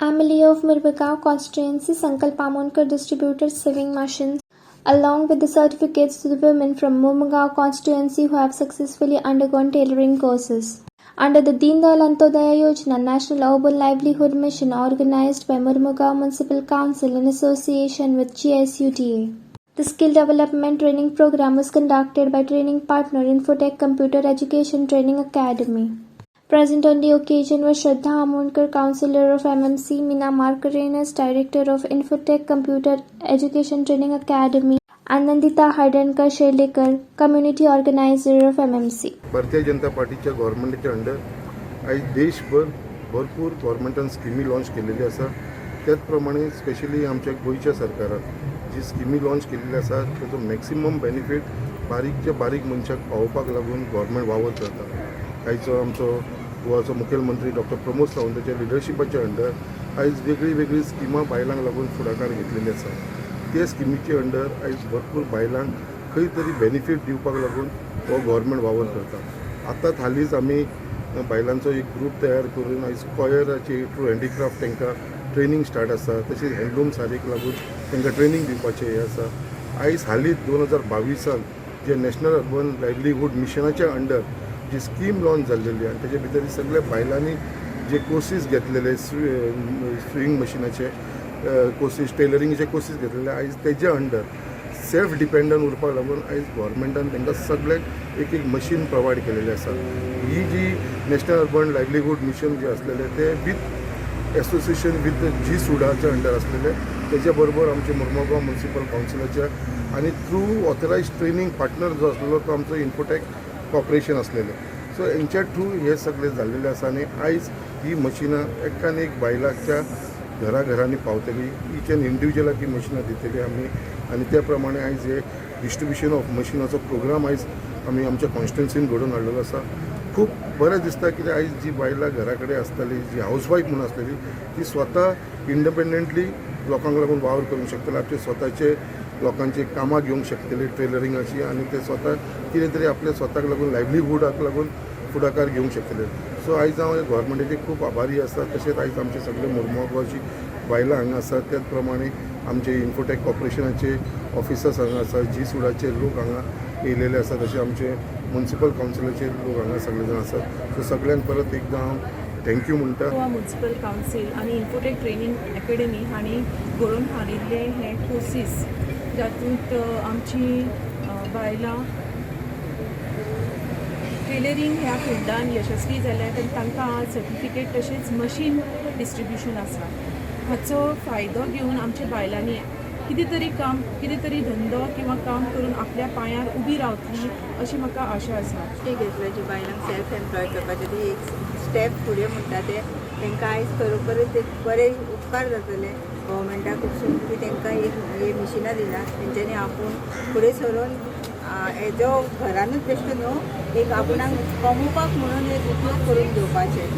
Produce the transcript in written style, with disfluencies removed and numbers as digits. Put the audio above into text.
MLA of Mormugao constituency Sankalp Amonkar distributed sewing machines along with the certificates to the women from Mormugao constituency who have successfully undergone tailoring courses. Under the Deen Dayal Antyodaya Yojana National Urban Livelihood Mission organized by Mormugao Municipal Council in association with GSUDA. The skill development training program was conducted by training partner Infotech Computer Education Training Academy. Present on the occasion were Shraddha Amonkar, Councillor of MMC, Meena Marcarenas, Director of Infotech Computer Education Training Academy, and Nandita Hardankar Sherlekar, Community Organizer of MMC. Bharatiya Janata पार्टीच्या गव्हर्मेंटाच्या under आयज देशभर भरपूर गव्हर्मेंटान स्किमी launch केलेली आसा. त्याच प्रमाणे specially आमच्या गोंयच्या सरकारान जी स्किमी लॉन्च केलेली आसा, ताचो मॅक्सिमम बेनिफीट बारीकच्या बारीक मनशाक पावोवपाक लागून गव्हर्मेंट वावर करता. आयचो आमचो गोवाचो मुखेलमंत्री डॉक्टर प्रमोद सावंताच्या लिडरशिपाच्या अंडर आयज वेगळीं वेगळीं स्किमां बायलांक लागून फुडाकार घेतलेली आसा. ते स्किमीचे अंडर आयज भरपूर बायलांक खंय तरी बेनिफीट दिवपाक लागून हो गव्हर्मेंट वावर करता. आतांच हालींच आमी बायलांचो एक ग्रूप तयार करून आयज कॉयराची थ्रू हँडीक्राफ्ट तांकां ट्रेनींग स्टार्ट आसा. तशेंच हँडलूम साडयेक लागून तांकां ट्रेनींग दिवपाचें हें आसा. आयज हालींच 2022 जे नॅशनल अर्बन लायवलीहूड मिशनाच्या अंडर जी स्कीम लॉन्च जाल्लेली आनी तेजे भितर सगल्या बायलांनी जे कोर्सीस घेतलेले, स्विंग मशिनाचे कोर्सीस, टेलरिंगचे कोर्सीस घेतलेले, आयज तेजे अंडर सेल्फ डिपेंडंट उरपाक लागून आयज गव्हर्मेंटान तांकां सगळ्यांक एक एक मशीन प्रोवायड केलेली आसा. ही जी नॅशनल अर्बन लायवलीहूड मिशन जे आसलेलें, ते विथ एसोसिएशन विथ जी सुडाच्या अंडर आसलेले. तेच्या बरोबर आमचे मुर्मुगांव म्युनिसिपल कावन्सिलाच्या आनी थ्रू ऑथरायज ट्रेनींग पार्टनर जो आसलेलो, तो आमचो इन्फोटेक कॉर्पोरेशन आसलेलें. सो हेंच्या थ्रू हे सगळें जाल्लेलें आसा आनी आयज ही मशिनां एकान एक बायलांच्या घरा घरांनी पावतली. इच एन इंडिविज्युअलाक ही मशिनां दितली आमी आनी त्या प्रमाणे आयज हे डिस्ट्रिब्युशन ऑफ मशिनाचो प्रोग्राम आयज आमी आमच्या कॉन्स्टिट्युन्सीन घडोवन हाडलेलो आसा. खूब बरें दिसता, कित्याक आयज जी बायलां घरा कडेन आसताली, जी हावस वायफ म्हणून आसलेली, ती स्वता इंडिपेंडंटली लोकांक लागून वावर करूंक शकतले, आपले स्वताचे लोकांची कामां घेवंक शकतली टेलरिंगाची आनी ते स्वता कितें तरी आपल्या स्वताक लागून, लायवलीहुडाक लागून फुडाकार घेवंक शकतले. सो आयज हांव गव्हर्मेंटाचे खूब आभारी आसा. तशेंच आयज आमचे सगळे मुर्मुगांवची बायलां हांगा आसात. त्याच प्रमाणे आमचे इन्फोटेक कॉर्पोरेशनाचे ऑफिसर्स हांगा आसा, जी सुडाचे लोक हांगा येयलेले आसा, तशें आमचे म्युनिसिपल कावन्सिलाचे लोक हांगा सगळे जाण आसात. सो सगळ्यांक परत एकदां हांव thank you म्हणटा. गोवा म्युनिसिपल कावन्सील आनी इन्फोटेक ट्रेनींग एकेडमी हांणी घडोवन हाडिल्ले हे कोर्सीस, जातूंत आमची बायलां टेलरींग ह्या फिल्डान यशस्वी जाल्यात आनी तांकां आज सर्टिफिकेट तशेंच मशीन डिस्ट्रिब्युशन आसा. हाचो फायदो घेवन आमच्या बायलांनी कितें तरी काम, कितें तरी धंदो किंवा काम करून आपल्या पांयार उबी रावतली अशी म्हाका आशा आसा. गोश्टी घेतल्यो जी बायलांक सेल्फ एम्प्लॉय करपाचे, ती एक स्टेप फुडें म्हणटा ते तांकां आयज खरोखरच ते बरे उपकार जातले गव्हर्मेंटा कडसून की तांकां एक हे मिशिनां दिला. तेंच्यांनी आपूण फुडें सरून हेजो घरानूच बेश्टो न्हू, एक आपणाक कमोवपाक म्हणून एक उपयोग करून घेवपाचे.